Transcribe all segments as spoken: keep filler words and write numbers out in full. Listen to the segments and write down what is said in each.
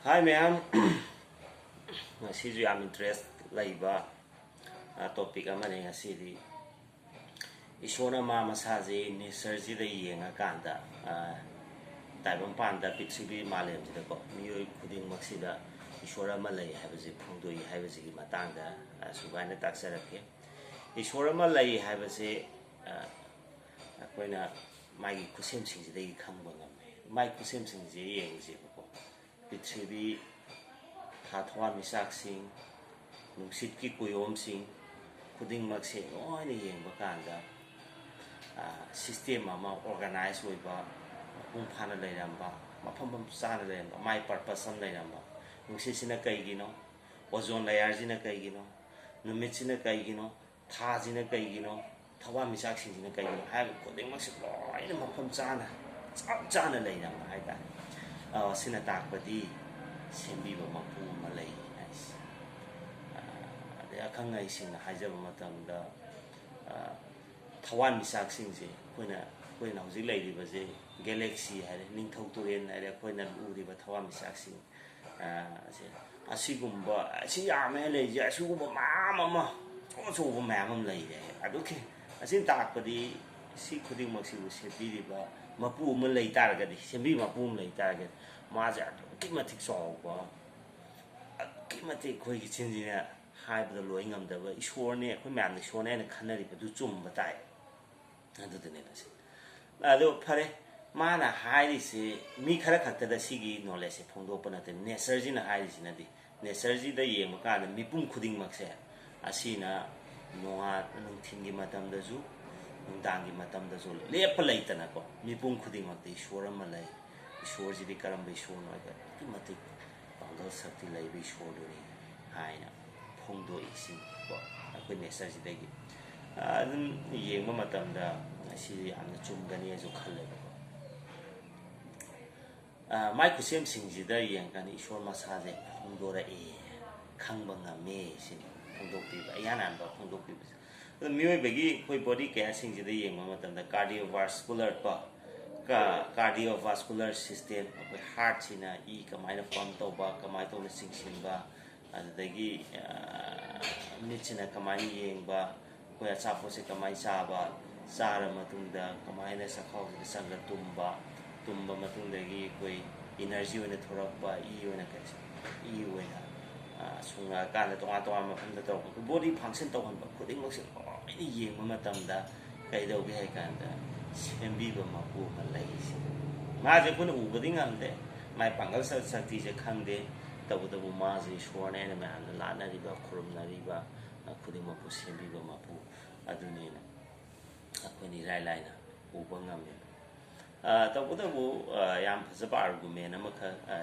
ꯍꯥꯏ ꯃꯌꯥꯝ, ꯉꯁꯤꯁꯨ ꯌꯥꯝ ꯏꯟꯇꯔꯦꯁ ꯂꯩꯕ ꯇꯣꯄꯤꯛ ꯑꯃꯅꯦ꯫ ꯉꯁꯤꯗꯤ ꯏꯁꯣꯔꯅ ꯃꯥ ꯃꯁꯥꯁꯦ ꯅꯦꯆꯔꯁꯤꯗ ꯌꯦꯡꯉꯀꯥꯟꯗ, ꯇꯥꯏꯕꯪꯄꯥꯟꯗ, ꯄ꯭ꯔꯤꯊꯤꯕꯤ ꯃꯥꯂꯦꯝꯁꯤꯗꯀꯣ, ꯃꯤꯑꯣꯏ ꯈꯨꯗꯤꯡꯃꯛꯁꯤꯗ ꯏꯁꯣꯔ ꯑꯃ ꯂꯩ ꯍꯥꯏꯕꯁꯤ ꯐꯣꯡꯗꯣꯛꯏ ꯍꯥꯏꯕꯁꯤꯒꯤ ꯃꯇꯥꯡꯗ ꯁꯨꯃꯥꯏꯅ ꯇꯥꯛꯆꯔꯛꯀꯦ꯫ ꯏꯁꯣꯔ ꯑꯃ ꯂꯩ ꯍꯥꯏꯕꯁꯦ ꯑꯩꯈꯣꯏꯅ ꯃꯥꯒꯤ ꯈꯨꯠꯁꯦꯝꯁꯤꯡꯁꯤꯗꯒꯤ ꯈꯪꯕ ꯉꯝꯃꯦ꯫ ꯃꯥꯒꯤ ꯈꯨꯠꯁꯦꯝꯁꯤꯡꯁꯦ ꯌꯦꯡꯁꯦꯕꯀꯣ꯫ ꯄ꯭ꯔꯤꯊꯤꯕꯤ, ꯊꯥ ꯊꯋꯥꯟꯃꯤꯆꯥꯛꯁꯤꯡ, ꯅꯨꯡꯁꯤꯠꯀꯤ ꯀꯨꯌꯣꯝꯁꯤꯡ ꯈꯨꯗꯤꯡꯃꯛꯁꯦ ꯂꯣꯏꯅ ꯌꯦꯡꯕ ꯀꯥꯟꯗ, ꯁꯤꯁꯇꯦꯝ ꯑꯃ ꯑꯣꯔꯒꯅꯥꯏꯖ ꯑꯣꯏꯕ, ꯃꯄꯨꯡ ꯐꯥꯅ ꯂꯩꯔꯝꯕ, ꯃꯐꯝ ꯃꯐꯝ ꯆꯥꯅ ꯂꯩꯔꯝꯕ, ꯃꯥꯏ ꯄꯔꯄꯁ ꯑꯃ ꯂꯩꯔꯝꯕ꯫ ꯅꯨꯡꯁꯤꯠꯁꯤꯅ ꯀꯩꯒꯤꯅꯣ? ꯑꯣꯖꯣꯟ ꯂꯦꯌꯔꯁꯤꯅ ꯀꯩꯒꯤꯅꯣ? ꯅꯨꯃꯤꯠꯁꯤꯅ ꯀꯩꯒꯤꯅꯣ? ꯊꯥꯁꯤꯅ ꯀꯩꯒꯤꯅꯣ? ꯊꯋꯥꯟꯃꯤꯆꯥꯛꯁꯤꯡꯁꯤꯅ ꯀꯩꯒꯤꯅꯣ ꯍꯥꯏꯕ ꯈꯨꯗꯤꯡꯃꯛꯁꯦ ꯂꯣꯏꯅ ꯃꯐꯝ ꯆꯥꯅ, ꯆꯞ ꯆꯥꯅ ꯂꯩꯔꯝꯕ ꯍꯥꯏꯇꯥꯔꯦ꯫ ꯑ, ꯁꯤꯅ ꯇꯥꯛꯄꯗꯤ ꯁꯦꯝꯕꯤꯕ ꯃꯄꯨ ꯑꯃ ꯂꯩ ꯍꯥꯏꯁꯦ꯫ ꯑ, ꯑꯗꯩ ꯑꯈꯪ ꯑꯍꯩꯁꯤꯡꯅ ꯍꯥꯏꯖꯕ ꯃꯇꯝꯗ, ꯑ, ꯊꯋꯥꯟꯃꯤꯆꯥꯛꯁꯤꯡꯁꯦ ꯑꯩꯈꯣꯏꯅ, ꯑꯩꯈꯣꯏꯅ ꯍꯧꯖꯤꯛ ꯂꯩꯔꯤꯕꯁꯦ ꯒꯦꯂꯦꯛꯁꯤ ꯍꯥꯏꯔꯦ, ꯅꯤꯡꯊꯧ ꯇꯨꯔꯦꯜ ꯍꯥꯏꯔꯦ, ꯑꯩꯈꯣꯏꯅ ꯎꯔꯤꯕ ꯊꯋꯥꯟꯃꯤꯆꯥꯛꯁꯤꯡ, ꯑ, ꯑꯁꯦ, ꯑꯁꯤꯒꯨꯝꯕ, ꯑꯁꯤ ꯌꯥꯝꯃꯦ ꯂꯩꯔꯤꯁꯦ, ꯑꯁꯤꯒꯨꯝꯕ ꯃꯌꯥꯝ ꯑꯃ, ꯑꯆꯧ ꯑꯆꯧꯕ ꯃꯌꯥꯝ ꯑꯃ ꯂꯩꯔꯦ꯫ ꯑꯗꯨꯒꯤ, ꯑꯁꯤꯅ ꯇꯥꯛꯄꯗꯤ ꯁꯤ ꯈꯨꯗꯤꯡꯃꯛꯁꯤꯕꯨ ꯁꯦꯝꯕꯤꯔꯤꯕ ꯃꯄꯨ ꯑꯃ ꯂꯩ ꯇꯥꯔꯒꯗꯤ, ꯁꯦꯝꯕꯤ ꯃꯄꯨ ꯑꯃ ꯂꯩ ꯇꯥꯔꯒꯗꯤ, ꯃꯥꯁꯦ ꯑꯗꯨꯛꯀꯤ ꯃꯇꯤꯛ ꯆꯥꯎꯕ, ꯑꯗꯨꯛꯀꯤ ꯃꯇꯤꯛ ꯑꯩꯈꯣꯏꯒꯤ ꯆꯤꯟꯁꯤꯅ ꯍꯥꯏꯕꯗ ꯂꯣꯏ ꯉꯝꯗꯕ ꯏꯁꯣꯔꯅꯦ, ꯑꯩꯈꯣꯏ ꯃꯌꯥꯝꯅ ꯏꯁꯣꯔꯅꯦ ꯍꯥꯏꯅ ꯈꯟꯅꯔꯤꯕꯗꯨ ꯆꯨꯝꯕ ꯇꯥꯏ꯫ ꯑꯗꯨꯗꯨꯅꯦꯕ ꯁꯤ꯫ ꯑꯗꯣ ꯐꯔꯦ, ꯃꯥꯅ ꯍꯥꯏꯔꯤꯁꯦ ꯃꯤ ꯈꯔ ꯈꯛꯇꯗ ꯁꯤꯒꯤ ꯅꯣꯂꯦꯖꯁꯦ ꯐꯣꯡꯗꯣꯛꯄ ꯅꯠꯇꯦ꯫ ꯅꯦꯆꯔꯁꯤꯅ ꯍꯥꯏꯔꯤꯁꯤꯅꯗꯤ, ꯅꯦꯆꯔꯁꯤꯗ ꯌꯦꯡꯕ ꯀꯥꯟꯗ ꯃꯤꯄꯨꯝ ꯈꯨꯗꯤꯡꯃꯛꯁꯦ, ꯑꯁꯤꯅ ꯅꯣꯡꯉꯥ-, ꯅꯨꯡꯊꯤꯟꯒꯤ ꯃꯇꯝꯗꯁꯨ, ꯅꯨꯡꯗꯥꯡꯒꯤ ꯃꯇꯝꯗꯁꯨ ꯂꯦꯞꯄ ꯂꯩꯇꯅꯀꯣ, ꯃꯤꯄꯨꯝ ꯈꯨꯗꯤꯡꯃꯛꯇ ꯏꯁꯣꯔ ꯑꯃ ꯂꯩ꯫ ꯏꯁꯣꯔꯁꯤꯗꯤ ꯀꯔꯝꯕ ꯏꯁꯣꯔꯅꯣ ꯍꯥꯏꯕꯗ ꯑꯗꯨꯛꯀꯤ ꯃꯇꯤꯛ ꯄꯥꯡꯒꯜ ꯁꯛꯇꯤ ꯂꯩꯕ ꯏꯁꯣꯔꯗꯨꯅꯤ ꯍꯥꯏꯅ ꯐꯣꯡꯗꯣꯛꯏ꯫ ꯁꯤꯀꯣ, ꯑꯩꯈꯣꯏ ꯅꯦꯆꯔꯁꯤꯗꯒꯤ ꯑꯗꯨꯝ ꯌꯦꯡꯕ ꯃꯇꯝꯗ ꯁꯤꯁꯨ ꯌꯥꯝꯅ ꯆꯨꯝꯒꯅꯤꯁꯨ ꯈꯜꯂꯦꯕꯀꯣ꯫ ꯑ, ꯃꯥꯏ ꯈꯨꯠꯁꯦꯝꯁꯤꯡꯁꯤꯗ ꯌꯦꯡꯉꯀꯥꯟꯗ ꯏꯁꯣꯔ ꯃꯁꯥꯁꯦ ꯐꯣꯡꯗꯣꯔꯛꯏ, ꯈꯪꯕ ꯉꯝꯃꯤ꯫ ꯁꯤꯅꯤ ꯐꯣꯡꯗꯣꯛꯄꯤꯕ, ꯏꯍꯥꯟ ꯍꯥꯟꯕ ꯐꯣꯡꯗꯣꯛꯄꯤꯕꯁꯦ꯫ ꯑꯗꯣ ꯃꯤꯑꯣꯏꯕꯒꯤ ꯑꯩꯈꯣꯏ ꯕꯣꯗꯤ ꯀꯌꯥꯁꯤꯡꯁꯤꯗ ꯌꯦꯡꯕ ꯃꯇꯝꯗ ꯀꯥꯔꯗꯤꯑꯣ ꯚꯥꯁꯀꯨꯂꯔ ꯀꯣ, ꯀꯥꯔꯗꯤꯑꯣ ꯚꯥꯁꯀꯨꯂꯔ ꯁꯤꯁꯇꯦꯝ, ꯑꯩꯈꯣꯏ ꯍꯥꯔꯠꯁꯤꯅ ꯏ ꯀꯃꯥꯏꯅ ꯄꯝ ꯇꯧꯕ, ꯀꯃꯥꯏꯅ ꯇꯧꯅ ꯆꯤꯡꯁꯤꯟꯕ, ꯑꯗꯨꯗꯒꯤ ꯃꯤꯠꯁꯤꯅ ꯀꯃꯥꯏꯅ ꯌꯦꯡꯕ, ꯑꯩꯈꯣꯏ ꯑꯆꯥꯄꯣꯠꯁꯦ ꯀꯃꯥꯏꯅ ꯆꯥꯕ, ꯆꯥꯔ ꯃꯇꯨꯡꯗ ꯀꯃꯥꯏꯅ ꯆꯥꯛꯈꯥꯎꯁꯤꯗ ꯆꯪꯉ ꯇꯨꯝꯕ, ꯇꯨꯝꯕ ꯃꯇꯨꯡꯗꯒꯤ ꯑꯩꯈꯣꯏ ꯏꯅꯔꯖꯤ ꯑꯣꯏꯅ ꯊꯣꯔꯛꯄ, ꯏ ꯑꯣꯏꯅ ꯏ ꯑꯣꯏꯅ ꯁꯨꯡꯉꯛꯑꯀꯥꯟꯗ ꯇꯣꯉꯥꯟ ꯇꯣꯉꯥꯟꯕ ꯃꯐꯝꯗ ꯇꯧꯔꯛꯄ, ꯕꯣꯗꯤ ꯐꯪꯁꯟ ꯇꯧꯍꯟꯕ ꯈꯨꯗꯤꯡꯃꯛꯁꯦ ꯂꯣꯏꯅ ꯌꯦꯡꯕ ꯃꯇꯝꯗ ꯀꯩꯗꯧꯒꯦ ꯍꯥꯏ ꯀꯥꯟꯗ ꯁꯦꯝꯕꯤꯕ ꯃꯄꯨ ꯑꯃ ꯂꯩ꯫ ꯃꯥꯁꯦ ꯑꯩꯈꯣꯏꯅ ꯎꯕꯗꯤ ꯉꯝꯗꯦ, ꯃꯥꯏ ꯄꯥꯡꯒꯜ ꯁꯛꯇꯤꯁꯦ ꯈꯪꯗꯦ, ꯇꯧꯕꯇꯕꯨ ꯃꯥꯁꯦ ꯏꯁꯣꯔꯅ ꯑꯩꯅ ꯃꯌꯥꯝꯅ ꯂꯥꯠꯅꯔꯤꯕ, ꯈꯨꯔꯨꯝꯅꯔꯤꯕ ꯈꯨꯗꯤꯡꯃꯛꯄꯨ ꯁꯦꯝꯕꯤꯕ ꯃꯄꯨ ꯑꯗꯨꯅꯦꯅ ꯑꯩꯈꯣꯏꯅ ꯏꯔꯥꯏ ꯂꯥꯏꯅ ꯎꯕ ꯉꯝꯃꯦ꯫ ꯇꯧꯕꯇꯕꯨ ꯌꯥꯝ ꯐꯖꯕ ꯑꯥꯔꯒꯨꯃꯦꯟ ꯑꯃꯈꯛ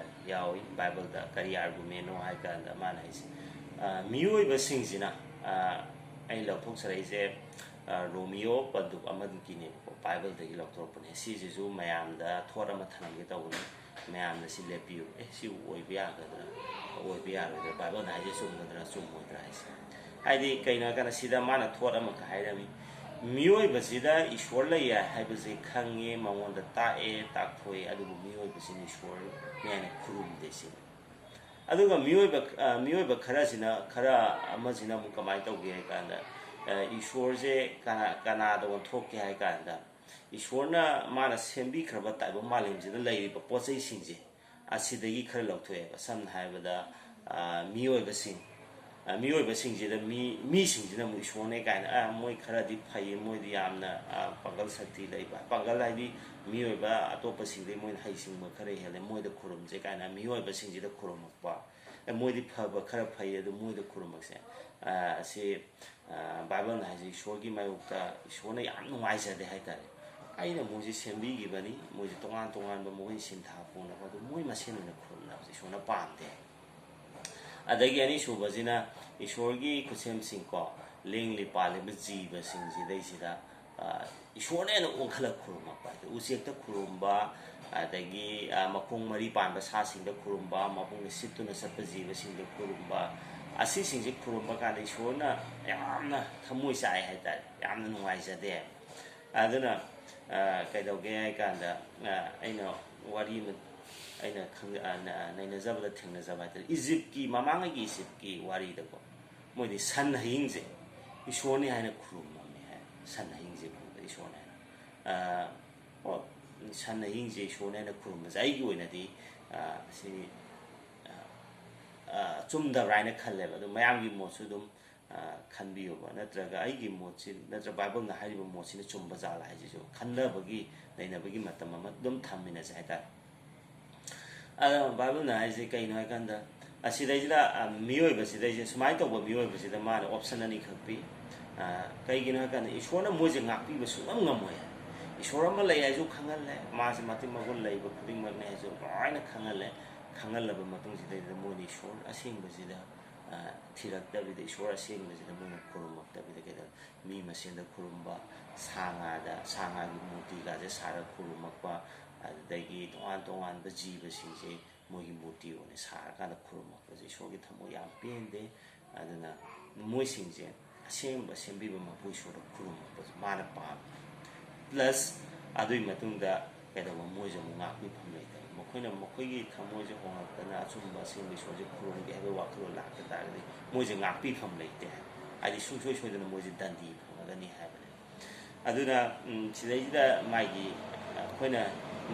ꯌꯥꯎꯏ ꯕꯥꯏꯕꯜꯗ꯫ ꯀꯔꯤ ꯑꯥꯔꯒꯨꯃꯦꯟꯅꯣ ꯍꯥꯏ ꯀꯥꯟꯗ ꯃꯥꯅ ꯍꯥꯏꯁꯦ, ꯃꯤꯑꯣꯏꯕꯁꯤꯡꯁꯤꯅ, ꯑꯩ ꯂꯧꯊꯣꯛꯆꯔꯛꯏꯁꯦ ꯔꯣꯃꯤꯌꯣ ꯄꯟꯗꯨꯞ ꯑꯃꯒꯤꯅꯦꯕꯀꯣ, ꯕꯥꯏꯕꯜꯗꯒꯤ ꯂꯧꯊꯣꯔꯛꯄꯅꯦ꯫ ꯁꯤꯁꯤꯁꯨ ꯃꯌꯥꯝꯗ ꯊꯣꯠ ꯑꯃ ꯊꯝꯒꯦ ꯇꯧꯕꯅꯤ꯫ ꯃꯌꯥꯝꯅ ꯁꯤ ꯂꯦꯞꯄꯤꯌꯨ꯫ ꯑꯦ, ꯁꯤꯕꯨ ꯑꯣꯏꯕ ꯌꯥꯒꯗ꯭ꯔꯥ, ꯑꯣꯏꯕ ꯌꯥꯔꯣꯏꯗ꯭ꯔꯥ, ꯕꯥꯏꯕꯜꯅ ꯍꯥꯏꯁꯦ ꯆꯨꯝꯒꯗ꯭ꯔꯥ, ꯆꯨꯝꯃꯣꯏꯗ꯭ꯔꯥ ꯍꯥꯏꯁꯦ꯫ ꯍꯥꯏꯗꯤ ꯀꯩꯅꯣ ꯍꯥꯏ ꯀꯥꯟꯗ ꯁꯤꯗ ꯃꯥꯅ ꯊꯣꯠ ꯑꯃꯈꯛ ꯍꯥꯏꯔꯝꯃꯤ, ꯃꯤꯑꯣꯏꯕꯁꯤꯗ ꯏꯁꯣꯔ ꯂꯩ ꯍꯥꯏꯕꯁꯦ ꯈꯪꯉꯦ, ꯃꯉꯣꯟꯗ ꯇꯥꯛꯑꯦ, ꯇꯥꯛꯊꯣꯛꯑꯦ, ꯑꯗꯨꯕꯨ ꯃꯤꯑꯣꯏꯕꯁꯤꯅ ꯏꯁꯣꯔꯅꯤ ꯍꯥꯏꯅ ꯈꯨꯔꯨꯝꯗꯦ ꯁꯤꯅꯤ꯫ ꯑꯗꯨꯒ ꯃꯤꯑꯣꯏꯕ, ꯃꯤꯑꯣꯏꯕ ꯈꯔꯁꯤꯅ, ꯈꯔ ꯑꯃꯁꯤꯅ ꯑꯃꯨꯛ ꯀꯃꯥꯏꯅ ꯇꯧꯒꯦ ꯍꯥꯏ ꯀꯥꯟꯗ, ꯏꯁꯣꯔꯁꯦ ꯀꯅꯥ, ꯀꯅꯥꯗ ꯑꯣꯟꯊꯣꯛꯀꯦ ꯍꯥꯏ ꯀꯥꯟꯗ, ꯏꯁꯣꯔꯅ ꯃꯥꯅ ꯁꯦꯝꯕꯤꯈ꯭ꯔꯕ ꯇꯥꯏꯕꯪ ꯃꯥꯂꯦꯝꯁꯤꯗ ꯂꯩꯔꯤꯕ ꯄꯣꯠ ꯆꯩꯁꯤꯡꯁꯦ ꯑꯁꯤꯗꯒꯤ ꯈꯔ ꯂꯧꯊꯣꯛꯑꯦꯕ꯫ ꯁꯝꯅ ꯍꯥꯏꯔꯕꯗ, ꯃꯤꯑꯣꯏꯕꯁꯤꯡ, ꯃꯤꯑꯣꯏꯕꯁꯤꯡꯁꯤꯗ ꯃꯤ, ꯃꯤꯁꯤꯡꯁꯤꯅ ꯑꯃꯨꯛ ꯏꯁꯣꯔꯅꯦ ꯀꯥꯏꯅ, "ꯑ, ꯃꯣꯏ ꯈꯔꯗꯤ ꯐꯩꯌꯦ, ꯃꯣꯏꯗꯤ ꯌꯥꯝꯅ, ꯑ, ꯄꯥꯡꯒꯜ ꯁꯛꯇꯤ ꯂꯩꯕ", ꯄꯥꯡꯒꯜ ꯍꯥꯏꯗꯤ ꯃꯤꯑꯣꯏꯕ ꯑꯇꯣꯞꯄꯁꯤꯡꯗꯩ ꯃꯣꯏꯅ ꯍꯩꯁꯤꯡꯕ ꯈꯔ ꯍꯦꯜꯂꯦ, ꯃꯣꯏꯗ ꯈꯨꯔꯨꯝꯁꯦ ꯀꯥꯏꯅ ꯃꯤꯑꯣꯏꯕꯁꯤꯡꯁꯤꯗ ꯈꯨꯔꯨꯝꯃꯛꯄ꯫ "ꯑꯦ, ꯃꯣꯏꯗꯤ ꯐꯕ ꯈꯔ ꯐꯩ, ꯑꯗꯨ ꯃꯣꯏꯗ ꯈꯨꯔꯨꯝꯃꯛꯁꯦ", ꯑ, ꯑꯁꯤ, ꯑ, ꯕꯥꯏꯕꯜꯅ ꯍꯥꯏꯁꯦ ꯏꯁꯣꯔꯒꯤ ꯃꯥꯌꯣꯛꯇ ꯏꯁꯣꯔꯅ ꯌꯥꯝ ꯅꯨꯡꯉꯥꯏꯖꯗꯦ ꯍꯥꯏꯇꯥꯔꯦ꯫ "ꯑꯩꯅ ꯃꯣꯏꯁꯦ ꯁꯦꯝꯕꯤꯈꯤꯕꯅꯤ, ꯃꯣꯏꯁꯦ ꯇꯣꯉꯥꯟ ꯇꯣꯉꯥꯟꯕ ꯃꯈꯣꯏ ꯁꯤꯟꯊꯥ ꯄꯨꯅꯕ, ꯑꯗꯨ ꯃꯣꯏ ꯃꯁꯦꯟ ꯑꯣꯏꯅ ꯈꯨꯔꯨꯝꯅꯕꯁꯦ ꯏꯁꯣꯔꯅ ꯄꯥꯝꯗꯦ ꯍꯥꯏ"꯫ ꯑꯗꯒꯤ ꯑꯅꯤꯁꯨꯕꯁꯤꯅ ꯏꯁꯣꯔꯒꯤ ꯈꯨꯠꯁꯦꯝꯁꯤꯡꯀꯣ, ꯂꯦꯡꯂꯤ ꯄꯥꯜꯂꯤꯕ ꯖꯤꯕꯁꯤꯡꯁꯤꯗꯩꯁꯤꯗ, ꯑ, ꯏꯁꯣꯔꯅ ꯍꯦꯟꯅ ꯑꯣꯟꯈꯠꯂꯒ ꯈꯨꯔꯨꯝꯃꯛꯄ ꯍꯥꯏꯗꯤ ꯎꯆꯦꯛꯇ ꯈꯨꯔꯨꯝꯕ, ꯑꯗꯒꯤ, ꯑ, ꯃꯈꯣꯡ ꯃꯔꯤ ꯄꯥꯟꯕ ꯁꯥꯁꯤꯡꯗ ꯈꯨꯔꯨꯝꯕ, ꯃꯕꯨꯛꯅ ꯁꯤꯠꯇꯨꯅ ꯆꯠꯄ ꯖꯤꯕꯁꯤꯡꯗ ꯈꯨꯔꯨꯝꯕ, ꯑꯁꯤꯁꯤꯡꯁꯦ ꯈꯨꯔꯨꯝꯕ ꯀꯥꯟꯗ ꯏꯁꯣꯔꯅ ꯌꯥꯝꯅ ꯊꯃꯣꯏ ꯆꯥꯛꯑꯦ ꯍꯥꯏꯇꯥꯔꯦ, ꯌꯥꯝꯅ ꯅꯨꯡꯉꯥꯏꯖꯗꯦ꯫ ꯑꯗꯨꯅ ꯀꯩꯗꯧꯒꯦ ꯍꯥꯏ ꯀꯥꯟꯗ, ꯑꯩꯅ ꯋꯥꯔꯤ ꯑꯃ, ꯑꯩꯅ ꯈꯪ- ꯅꯩꯅꯖꯕꯗ ꯊꯦꯡꯅꯖꯕ ꯍꯥꯏꯇꯥꯔꯦ, ꯏꯖꯤꯞꯀꯤ, ꯃꯃꯥꯡꯉꯩꯒꯤ ꯏꯖꯤꯞꯀꯤ ꯋꯥꯔꯤꯗꯀꯣ, ꯃꯣꯏꯗꯤ ꯁꯟ ꯍꯌꯤꯡꯁꯦ ꯏꯁꯣꯔꯅꯤ ꯍꯥꯏꯅ ꯈꯨꯔꯨꯝꯃꯝꯃꯦ ꯍꯥꯏ꯫ ꯁꯟ ꯍꯌꯤꯡꯁꯦ ꯈꯨꯔꯨꯝꯕ ꯏꯁꯣꯔꯅꯤ ꯍꯥꯏꯅ꯫ ꯑꯣ, ꯁꯟ ꯍꯌꯤꯡꯁꯦ ꯏꯁꯣꯔꯅꯤ ꯍꯥꯏꯅ ꯈꯨꯔꯨꯝꯕꯁꯦ ꯑꯩꯒꯤ ꯑꯣꯏꯅꯗꯤ, ꯁꯤ ꯑꯆꯨꯝꯗꯕ꯭ꯔꯥ ꯍꯥꯏꯅ ꯈꯜꯂꯦꯕ꯫ ꯑꯗꯣ ꯃꯌꯥꯝꯒꯤ ꯃꯣꯠꯁꯨ ꯑꯗꯨꯝ ꯈꯟꯕꯤꯌꯣꯕ, ꯅꯠꯇ꯭ꯔꯒ ꯑꯩꯒꯤ ꯃꯣꯠꯁꯤ, ꯅꯠꯇ꯭ꯔꯒ ꯕꯥꯏꯕꯜꯅ ꯍꯥꯏꯔꯤꯕ ꯃꯣꯠꯁꯤꯅ ꯆꯨꯝꯕ ꯖꯥꯠꯂ ꯍꯥꯏꯁꯤꯁꯨ ꯈꯟꯅꯕꯒꯤ, ꯅꯩꯅꯕꯒꯤ ꯃꯇꯝ ꯑꯃ ꯑꯗꯨꯝ ꯊꯝꯃꯤꯟꯅꯁꯦ ꯍꯥꯏꯇꯥꯔꯦ꯫ ꯑꯗ ꯕꯥꯏꯕꯜꯅ ꯍꯥꯏꯁꯦ ꯀꯩꯅꯣ ꯍꯥꯏꯀꯥꯟꯗ, ꯑꯁꯤꯗꯩꯁꯤꯗ ꯃꯤꯑꯣꯏꯕꯁꯤꯗꯩꯁꯦ, ꯁꯨꯃꯥꯏꯅ ꯇꯧꯕ ꯃꯤꯑꯣꯏꯕꯁꯤꯗ ꯃꯥꯅ ꯑꯣꯞꯁꯟ ꯑꯅꯤꯈꯛ ꯄꯤ꯫ ꯀꯩꯒꯤꯅꯣ ꯍꯥꯏꯀꯥꯟꯗ ꯏꯁꯣꯔꯅ ꯃꯣꯏꯁꯦ ꯉꯥꯛꯄꯤꯕ ꯁꯨꯡꯉꯝ ꯉꯝꯃꯣꯏ ꯍꯥꯏ꯫ ꯏꯁꯣꯔ ꯑꯃ ꯂꯩ ꯍꯥꯏꯁꯨ ꯈꯪꯍꯜꯂꯦ, ꯃꯥꯁꯦ ꯃꯇꯤꯛ ꯃꯒꯨꯟ ꯂꯩꯕ ꯈꯨꯗꯤꯡꯃꯛꯅꯦ ꯍꯥꯏꯁꯨ ꯂꯣꯏꯅ ꯈꯪꯍꯜꯂꯦ꯫ ꯈꯪꯍꯜꯂꯕ ꯃꯇꯨꯡꯁꯤꯗꯩꯗ ꯃꯣꯏꯅ ꯏꯁꯣꯔ ꯑꯁꯦꯡꯕꯁꯤꯗ ꯊꯤꯔꯛꯇꯕꯤꯗ, ꯏꯁꯣꯔ ꯑꯁꯦꯡꯕꯁꯤꯗ ꯃꯣꯏꯅ ꯈꯨꯔꯨꯝꯃꯛꯇꯕꯤꯗ, ꯀꯩꯗꯧ- ꯃꯤ ꯃꯁꯦꯟꯗ ꯈꯨꯔꯨꯝꯕ, ꯁꯥ ꯉꯥꯗ, ꯁꯥ ꯉꯥꯒꯤ ꯃꯨꯔꯇꯤꯒꯁꯦ ꯁꯥꯔꯒ ꯈꯨꯔꯨꯝꯃꯛꯄ, ꯑꯗꯨꯗꯒꯤ ꯇꯣꯉꯥꯟ ꯇꯣꯉꯥꯟꯕ ꯖꯤꯕꯁꯤꯡꯁꯦ ꯃꯣꯏꯒꯤ ꯃꯨꯔꯇꯤ ꯑꯣꯏꯅ ꯁꯥꯔꯀꯥꯟꯗ ꯈꯨꯔꯨꯝꯃꯛꯄꯁꯦ ꯏꯁꯣꯔꯒꯤ ꯊꯃꯣꯏ ꯌꯥꯝ ꯄꯦꯟꯗꯦ꯫ ꯑꯗꯨꯅ ꯃꯣꯏꯁꯤꯡꯁꯦ ꯑꯁꯦꯡꯕ ꯁꯦꯝꯕꯤꯕ ꯃꯄꯨ ꯏꯁꯣꯔꯗ ꯈꯨꯔꯨꯝꯃꯛꯄꯁꯦ ꯃꯥꯅ ꯄꯥꯝꯃꯤ꯫ ꯄ꯭ꯂꯁ ꯑꯗꯨꯒꯤ ꯃꯇꯨꯡꯗ ꯀꯩꯗꯧꯕ, ꯃꯣꯏꯁꯦ ꯑꯃꯨꯛ ꯉꯥꯛꯄꯤꯐꯝ ꯂꯩꯇꯕ, ꯃꯈꯣꯏꯅ ꯃꯈꯣꯏꯒꯤ ꯊꯃꯣꯏꯁꯦ ꯍꯣꯡꯉꯛꯇꯅ ꯑꯆꯨꯝꯕ ꯑꯁꯦꯡꯕ ꯏꯁꯣꯔꯁꯦ ꯈꯨꯔꯨꯝꯒꯦ ꯍꯥꯏꯕꯒꯤ ꯋꯥꯈꯜꯂꯣꯟ ꯂꯥꯛꯄ ꯇꯥꯔꯒꯗꯤ ꯃꯣꯏꯁꯦ ꯉꯥꯛꯄꯤꯐꯝ ꯂꯩꯇꯦ ꯍꯥꯏ꯫ ꯍꯥꯏꯗꯤ ꯁꯨꯡꯁꯣꯏ ꯁꯣꯏꯗꯅ ꯃꯣꯏꯁꯦ ꯗꯟꯗꯤ ꯐꯪꯉꯒꯅꯤ ꯍꯥꯏꯕꯅꯦ꯫ ꯑꯗꯨꯅ, ꯎꯝ, ꯁꯤꯗꯩꯁꯤꯗ ꯃꯥꯒꯤ, ꯑ, ꯑꯩꯈꯣꯏꯅ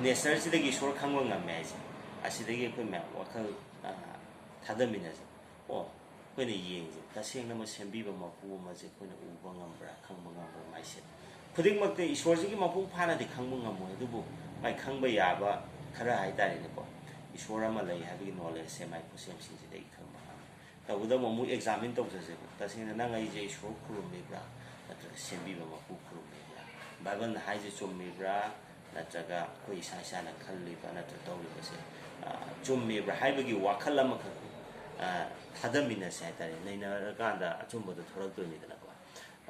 ꯅꯦꯆꯔꯁꯤꯗꯒꯤ ꯏꯁꯣꯔ ꯈꯪꯕ ꯉꯝꯃꯦ ꯍꯥꯏꯁꯦ, ꯑꯁꯤꯗꯒꯤ ꯑꯩꯈꯣꯏ ꯃꯌꯥꯝ ꯋꯥꯈꯜ, ꯑ, ꯊꯥꯗꯃꯤꯟꯅꯁꯦ꯫ ꯑꯣ, ꯑꯩꯈꯣꯏꯅ ꯌꯦꯡꯁꯦ, ꯇꯁꯦꯡꯅ ꯃꯣꯏ ꯁꯦꯝꯕꯤꯕ ꯃꯄꯨ ꯑꯃꯁꯦ ꯑꯩꯈꯣꯏꯅ ꯎꯕ ꯉꯝꯕ꯭ꯔꯥ, ꯈꯪꯕ ꯉꯝꯕ꯭ꯔꯥ? ꯃꯥꯏꯁꯦ ꯈꯨꯗꯤꯡꯃꯛꯇꯤ ꯏꯁꯣꯔꯁꯤꯒꯤ ꯃꯄꯨꯡ ꯐꯥꯅꯗꯤ ꯈꯪꯕ ꯉꯝꯃꯣꯏ, ꯑꯗꯨꯕꯨ ꯃꯥꯏ ꯈꯪꯕ ꯌꯥꯕ ꯈꯔ ꯍꯥꯏꯇꯥꯔꯦꯅꯦꯀꯣ, ꯏꯁꯣꯔ ꯑꯃ ꯂꯩ ꯍꯥꯏꯕꯒꯤ ꯅꯣꯂꯦꯖꯁꯦ ꯃꯥꯏ ꯈꯨꯠꯁꯦꯝꯁꯤꯡꯁꯤꯗꯒꯤ ꯈꯪꯕ ꯉꯝꯃꯤ꯫ ꯇꯧꯕꯇꯕꯨ ꯑꯃꯨꯛ ꯑꯦꯛꯖꯥꯃꯤꯟ ꯇꯧꯖꯁꯦꯕ, ꯇꯁꯦꯡꯅ ꯅꯪ ꯑꯩꯁꯦ ꯏꯁꯣꯔ ꯈꯨꯔꯨꯝꯃꯤꯕ꯭ꯔꯥ, ꯅꯠꯇ꯭ꯔꯒ ꯁꯦꯝꯕꯤꯕ ꯃꯄꯨ ꯈꯨꯔꯨꯝꯃꯤꯕ꯭ꯔꯥ? ꯕꯥꯏꯕꯜꯅ ꯍꯥꯏꯁꯦ ꯆꯨꯝꯃꯤꯕ꯭ꯔꯥ, ꯅꯠꯇ꯭ꯔꯒ ꯑꯩꯈꯣꯏ ꯏꯁꯥ ꯏꯁꯥꯅ ꯈꯜꯂꯤꯕ ꯅꯠꯇ꯭ꯔꯒ ꯇꯧꯔꯤꯕꯁꯦ, ꯑ, ꯆꯨꯝꯃꯤꯕ꯭ꯔꯥ ꯍꯥꯏꯕꯒꯤ ꯋꯥꯈꯜ ꯑꯃꯈꯛ, ꯑ, ꯊꯥꯗꯃꯤꯟꯅꯁꯦ ꯍꯥꯏꯇꯥꯔꯦ꯫ ꯅꯩꯅꯔꯀꯥꯟꯗ ꯑꯆꯨꯝꯕꯗꯣ ꯊꯣꯛꯂꯛꯇꯣꯏꯅꯤꯗꯅꯀꯣ꯫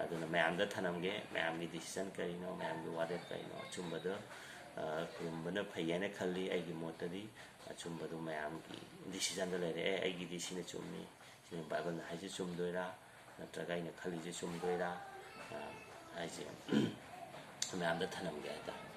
ꯑꯗꯨꯅ ꯃꯌꯥꯝꯗ ꯊꯅꯝꯒꯦ, ꯃꯌꯥꯝꯒꯤ ꯗꯤꯁꯤꯖꯟ ꯀꯔꯤꯅꯣ, ꯃꯌꯥꯝꯒꯤ ꯋꯥꯔꯦꯞ ꯀꯔꯤꯅꯣ, ꯑꯆꯨꯝꯕꯗꯣ, ꯑ, ꯈꯨꯔꯨꯝꯕꯅ ꯐꯩ ꯍꯥꯏꯅ ꯈꯜꯂꯤ꯫ ꯑꯩꯒꯤ ꯃꯣꯠꯇꯗꯤ ꯑꯆꯨꯝꯕꯗꯣ ꯃꯌꯥꯝꯒꯤ ꯗꯤꯁꯤꯖꯟꯗ ꯂꯩꯔꯦ꯫ ꯑꯦ, ꯑꯩꯒꯤꯗꯤ ꯁꯤꯅ ꯆꯨꯝꯃꯤ, ꯁꯤꯅ ꯕꯥꯏꯕꯜꯅ ꯍꯥꯏꯁꯦ ꯆꯨꯝꯗꯣꯏꯔꯥ, ꯅꯠꯇ꯭ꯔꯒ ꯑꯩꯅ ꯈꯜꯂꯤꯁꯦ ꯆꯨꯝꯗꯣꯏꯔꯥ, ꯑ, ꯍꯥꯏꯁꯦ ꯃꯌꯥꯝꯗ ꯊꯅꯝꯒꯦ ꯍꯥꯏꯇꯥꯔꯦ꯫